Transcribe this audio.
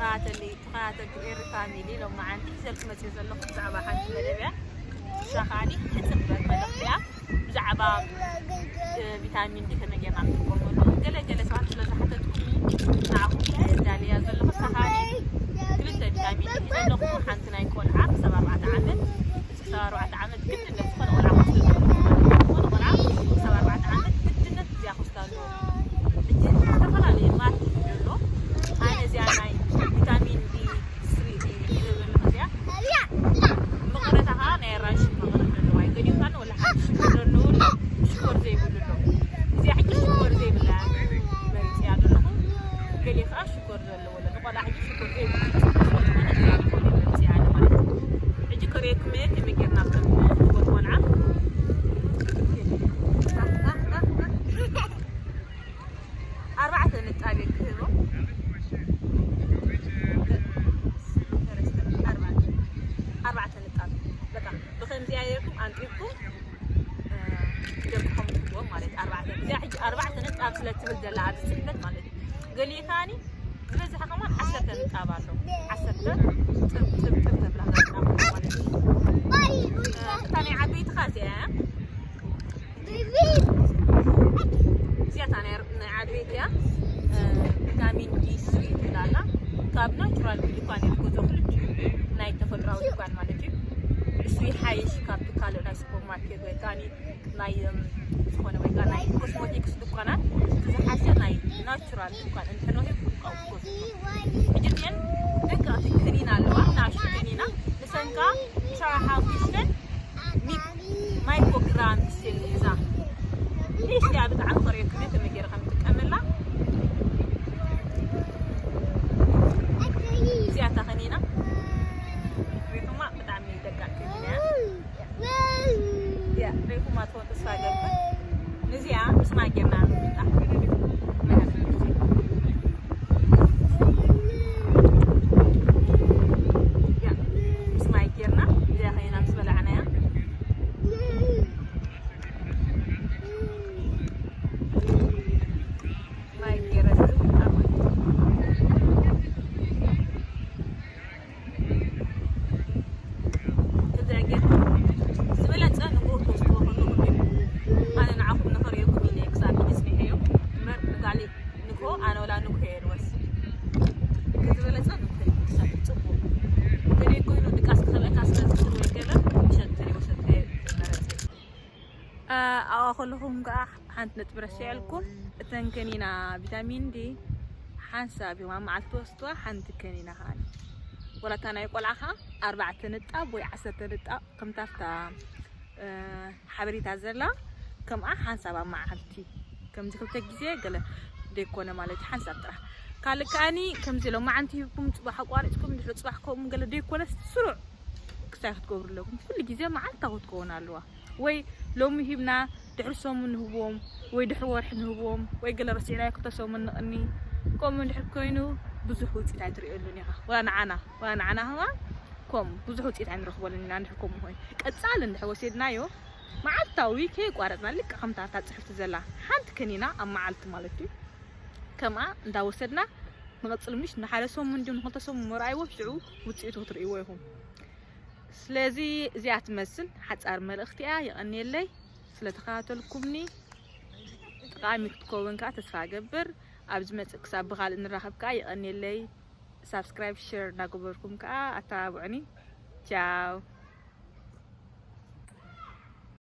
ተኸታተሊ ተኸታተልቲ ኤሪ ፋሚሊ፣ ሎማዓንቲ ሒዘልኩ መፅእ ዘለኹ ብዛዕባ ሓንቲ መደብ እያ። እዛ ከዓኒ ሕፅር ዝበለት መልእኽቲ እያ። ብዛዕባ ቪታሚን ዲ ከመይ ጌርና ንጥቀመሉ ገለ ገለ ሰባት ስለ ዝሓተትኩኒ ንዓኹም ዳልያ ዘለኹ። እዛ ከዓኒ ክልተ ቪታሚን ዲ ሒዘ ኣለኹ። ሓንቲ ናይ ቆልዓ ክሳብ ኣርባዕተ ዓመት፣ ክሳብ ኣርባዕተ ዓመት ግድነት ዝኾነ ቆልዓ ክወስዶ ዘለዎ ማለት እዩ። ዝኾነ ቆልዓ ክሳብ ኣርባዕተ ዓመት ግድነት እዚኣ ክወስዳ ኣለዎ። ሕጂ ዝተፈላለየ ማርክ እዩ ዘሎ። ኣነ እዚኣ ናይ ቪታሚን ዲ ስሪ እየ ሒዘ ዘለኹ እዚኣ። መቐረታ ከዓ ናይ ኣራንሺ መቐረት ዘለዋ እዩ። ገዲፍካኒ ወላ ሓንቲ ሽኮር ዘለዎ ኣሎ፣ ሽኮር ዘይብሉ ኣሎ። እዚኣ ሕጂ ሽኮር ዘይብላ መሪፅያ ዘለኹ። ገሊኡ ከዓ ሽኮር ዘለዎ ኣሎ። ንቆልዓ ሕጂ ሽኮር ዘይብሉ ዝኾነ እዚኣ ዝኾነ መሪፅያ ኣለ ማለት እዩ። ሕጂ ከርእየኩም እየ ከመይ ጌርና ከም ንጎት ቆልዓ። ኣርባዕተ ንጣብ እየ ክህቦ። ኣርባዕተ፣ ኣርባዕተ ንጣብ። በቃ ብኸምዚኣ ጌርኩም ኣንጢርኩም፣ እ፣ ደቅኹም ትህብዎም ማለት እዩ። ኣርባዕተ፣ እዚኣ ሕጂ ኣርባዕተ ንጣብ ስለ ትብል ዘላ ኣብዚ ጽሕፈት ማለት እዩ። ገሊኡ ከኣኒ ዝበዝሐ ከማን ዓሰርተ ንጣብ ኣሎ። ዓሰርተ ጥብ፣ ጥብ፣ ጥብ ተብላ ንጣብ ማለት እዩ። እ፣ እታ ናይ ዓበይቲ ከኣ እዚኣ እያ። እዚኣ እታ ናይ፣ ናይ ዓበይቲ እያ። እ፣ ቪታሚን ዲ ስሪ ትብል ኣላ። ካብ ናቹራል ድኳን እየ ዝገዝኦ፣ ክልቲኡ ናይ ተፈጥሮኣዊ ድኳን ማለት እዩ። እሱ ይሓይሽ ካብቲ ካልእ ናይ ሱፐርማርኬት ወይ ከኣ ናይ፣ እም፣ ዝኾነ ወይ ከኣ ናይ ኮስሞቲክስ ድኳናት ዝሓሸ ናይ ናቹራል ድኳን እንድሕር ረኺብኩም ካብኡ ክገዝኡ። ሕጂ እዚአን ደቀቕቲ ከኒና ኣለዋ፣ ናሹ ከኒና። ንሰን ከኣ ዕስራን ሓሙሽተን ሚ-፣ ማይክሮግራም ሴል ሒዛ። ንእሽተያ ብጣዕሚ ከርእየኩም እየ ከመይ ገይረ ከም እጥቀመላ። እዚኣ እታ ከኒና ሪኹማ ብጣዕሚ ደቃቅ ከኒና እያ። እዚኣ ሪኹማ ትኾን ተስፋ እገብር። ንዚኣ ምስ ማይ ጌርና ንምጣ። እዚኣ ምስ ማይ ጌርና፣ እዚኣ ከይና ምስ በላዕናያ። ማይ ጌረ ዝምጣ ማለት እዩ። ከምዚኣ ጌርኩም ዝበለጸ ንግሆ ክትወስድዎ ከለኹም እዩ። ኣነ ንዓኹም ንኽርእየኩም ኢለ ክሳብ ሕጂ ጽኒሐዮ እምበር ንጋሊ ንግሆ ኣነ ወላ ንግሆ እየ ዝወስድ። እቲ ዝበለጸ ንግሆ እዩ ክሳብ ጽቡቕ። ገለ ኮይኑ ድቃስ ክኸልአካ ስለ ዝኽእል ወይ ገለ ምሸት ተለይወሰድካዮ ዝመረጸ እዩ። እ፣ ኣብኣ ከለኹም ከኣ ሓንቲ ነጥቢ ረሲዐልኩም። እተን ከኒና ቪታሚን ዲ ሓንሳብ እዮም ኣብ መዓልቲ ትወስድዋ፣ ሓንቲ ከኒና ከኣ። ወላ እታ ናይ ቆልዓ ከኣ ኣርባዕተ ንጣብ ወይ ዓሰርተ ንጣብ፣ ከምታ ኣብታ፣ እ፣ ሓበሬታ ዘላ፣ ከምኣ ሓንሳብ ኣብ መዓልቲ። ከምዚ ክልተ ግዜ ገለ ደይኮነ ማለት እዩ፣ ሓንሳብ ጥራሕ። ካልእ ከኣኒ ከምዚ ሎማዓንቲ ሂብኩም ጽባሕ ኣቋሪጽኩም፣ ድሕሪ ጽባሕ ከምኡ ገለ ደይኮነስ ስሩዕ ክሳይ ክትገብሩ ኣለኩም። ኩሉ ግዜ መዓልታዊ ክትከውን ኣለዋ። ወይ ሎሚ ሂብና ድሕሪ ሰሙን ንህብዎም፣ ወይ ድሕሪ ወርሒ ንህብዎም፣ ወይ ገለ ረሲዕናዮ ክልተ ሰሙን ንቕኒ። ከምኡ እንድሕር ኮይኑ ብዙሕ ውፅኢት ኣይትርእየሉን ኢኻ። ወላ ንዓና፣ ወላ ንዓና ከማን ከም ብዙሕ ውፅኢት ኣይንረኽበሉን ኢና እንድሕር ከምኡ ኮይኑ። ቀጻሊ እንድሕር ወሲድናዮ መዓልታዊ ከየቋረጽና ልክዕ ከምታ ኣብታ ጽሕፍቲ ዘላ ሓንቲ ከኒና ኣብ መዓልቲ ማለት እዩ። ከምኣ እንዳወሰድና ንቐጽል ምሽ ንሓደ ሰሙን ድዩ ንኽልተ ሰሙን ምርኣይዎ ሽዑ ውፅኢቱ ክትርእይዎ ኢኹም። ስለዚ እዚኣ ትመስል ሓጻር መልእኽቲ እያ። የቐንየለይ ስለተኸታተልኩምኒ። ጠቓሚ ክትከውን ከኣ ተስፋ እገብር። ኣብ ዝመጽእ ክሳብ ብኻልእ ንራኸብ ከኣ የቐንየለይ። ሳብስክራይብ፣ ሸር እናገበርኩም ከኣ ኣተባብዑኒ። ቻው።